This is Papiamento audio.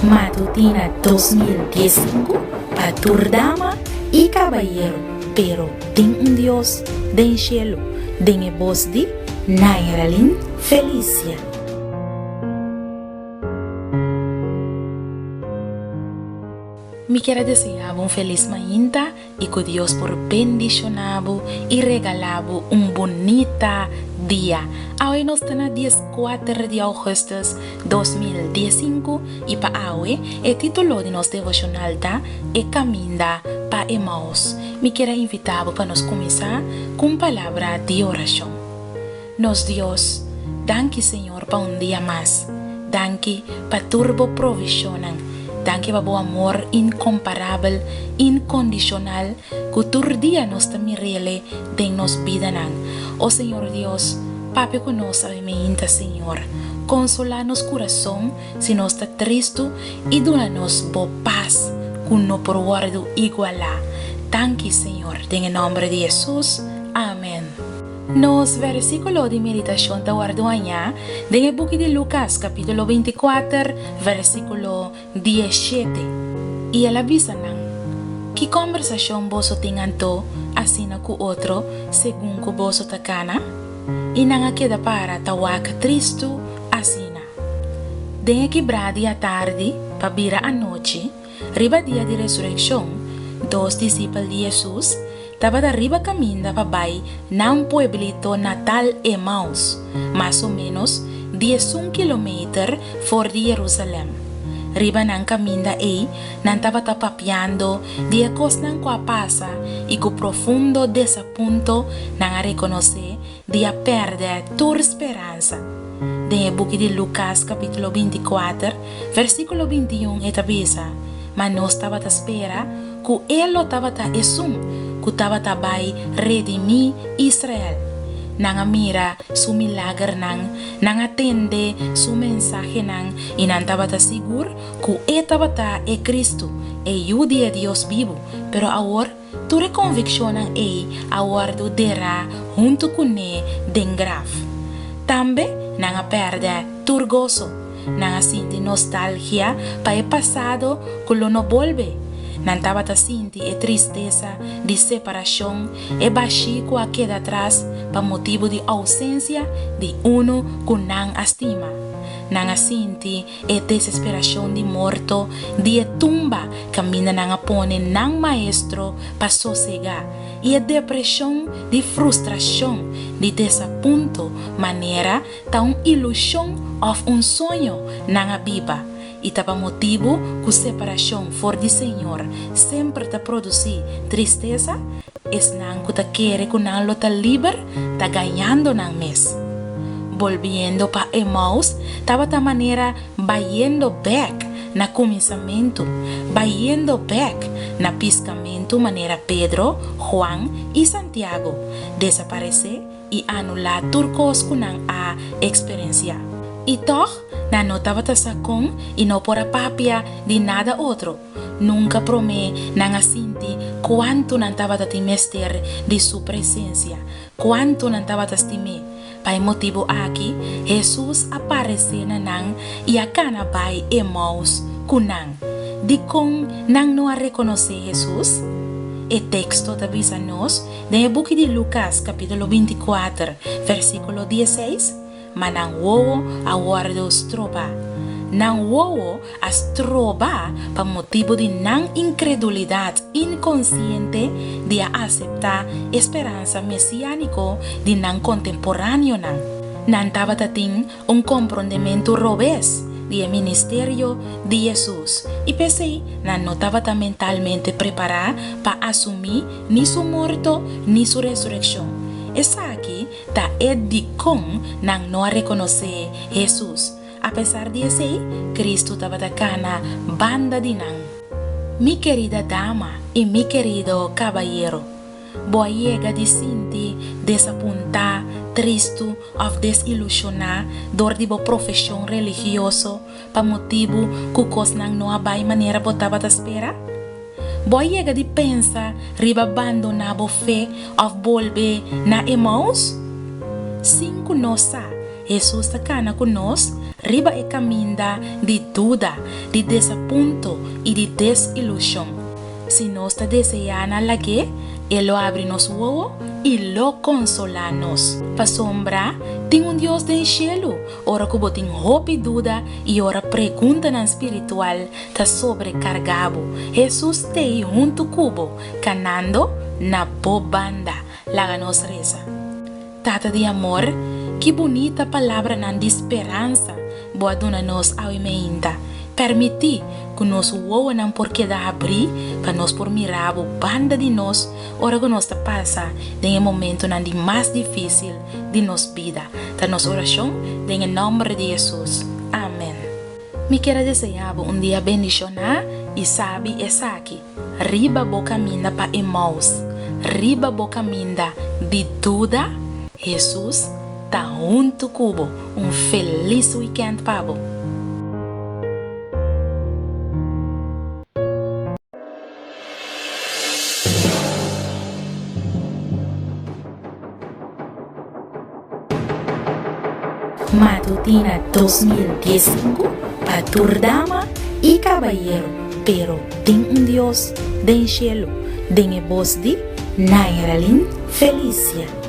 Matutina 2015 pa tur dama i kabayero, pero tin un Dios den shelu, den e bos di Nairalyn Felicia. Mi kier a desea bo un felis mainta i ku Dios por bendishoná bo i regalá bo un bunita dia. Awe nos ta na dieskuater di ougùstùs 2015 i pa awe e título di nos devoshonal ta E Kaminda pa Emaus. Mi kier a invitá bo pa nos kuminsá ku un palabra di orashon. Nos Dios, danki Señor pa un dia mas. Danki pa tur bo provishonnan. Danki pa bo amor inkomparabel, inkondishonal ku tur dia nos ta mir'ele den nos bidanan. O Señor Dios, papia ku nos awe meinta Señor. Konsolá nos kurason si nos ta tristu i duna nos bo pas ku no por wòrdu igualá. Danki Señor, den e nòmber di Hesus, amen. Nos versíkulo di meditashon ta wòrdu hañá den e buki di Lukas, kapítulo 24, versíkulo 17. I el a bisa nan, Ki kòmbersashon boso tin anto asina ku otro segun ku boso ta kana? I nan a keda para ta wak tristu asina. Den e kibrá di atardi pa bira anochi, Riba dia di resurekshon, dos disipel di Hesus tabata riba kaminda pa bai nan pueblito natal Emaus, mas o ménos 11 kilometer for di Yerusalèm. Riba nan kaminda ei, nan tabata papiando di e kosnan ku a pasa i ku profundo desapunto nan a rekonosé di a pèrdè tur speransa. Den e buki di Lukas kapítulo 24, versíkulo 21 e ta bisa, Ma nos tabata spera ku e lo tabata esun ku tabata bai redimí Israel. Nan a mira su milagernan, nan a tende su mensahenan i nan tabata sigur ku e tabata e Kristu, e Yu di e Dios bibu. Pero awor, Tur e konvikshonnan ei a wòrdu derá huntu kuné den graf. Tambe nan a pèrdè tur goso. Nan a sinti nostalgia pa e pasado ku lo no bolbe. Nan tabata sinti e tristesa di separashon, e bashí ku a keda atras pa motibu di ousensia di unu ku nan a stima. Nan a sinti E desesperacion di morto di e tumba caminda nan a pone nan maestro pa sosega y e depresion di frustracion di desapunto manera ta un ilusion of un soño nan a biba y ta pa motibu cu separacion for di Señor semper ta produci tristesa, esnan cu ta kere cu nan lo ta liber ta gañando nan mes. Bolbiendo pa Emaus tabata manera bayendo bek na kuminsamentu, bayendo bek na piskamentu manera Pedro, Juan i Santiago, desaparesé i anulá tur kos ku nan a eksperensiá. I tòg nan no tabata sa kon i no por a papia di nada otro. Nunka promé nan a sinti kuantu nan tabata tin mester di su presensia, kuantu nan tabata stim'é. Pa e motibu aki, Hesus a paresé na nan i a kana bai Emaus ku nan. Dikon nan no a rekonosé Hesus? E teksto ta bisa nos den e buki di Lukas kapítulo 24, versíkulo 16, Ma nan wowo a wòrdu strobá. Nan wowo a stroba pa motibu di nan inkredulidat inkonsiente di a aseptá e speransa mesiániko di nan kontemporáneonan. Nan tabata tin un komprondementu robes di e ministerio di Hesus i p'esei nan no tabata mentalmente prepará pa asumí ni su morto ni su resurekshon. Esaki Ta e dikon nan no a rekonosé Hesus. Apesar di esei, Kristu tabata kana banda di nan. Mi kerida dama i mi kerido kabayero, bo a yega di sinti desapuntá, tristu òf desilushoná dor di bo profeshon religioso pa motibu ku kosnan no a bai manera bo tabata spera? Bo a yega di pensa riba bandoná bo fe òf bolbe na Emaus? Sin ku nos sa, Hesus ta kana ku nos riba e kaminda di duda, di desapunto i di desilushon. Si nos ta deseá na lag'é, e lo abri nos wowo i lo konsolá nos. Pasobra tin un Dios den shelu ora ku bo tin hopi duda i ora preguntanan spiritual ta sobrekargá bo. Hesus t'ei huntu ku bo, kanando na bo banda. Laga nos resa. Tata di amor, ki bunita palabranan di speransa bo a duna nos awe meinta. Permití ku nos wowonan por keda habrí pa nos por mira bo banda di nos ora ku nos ta pasa den e momentonan di mas difísil di nos bida. Ta nos orashon den e nòmber di Hesus. Amèn. Mi kier a deseá bo un dia bendishoná i sabi esaki, riba bo kaminda pa Emaus, riba bo kaminda di duda, Hesus ta huntu ku bo. Un felis wikènt pa bo! Matutina 2015 pa tur dama y cabayero, pero tin un Dios den cielo, den e bos di Nairalyn Felicia.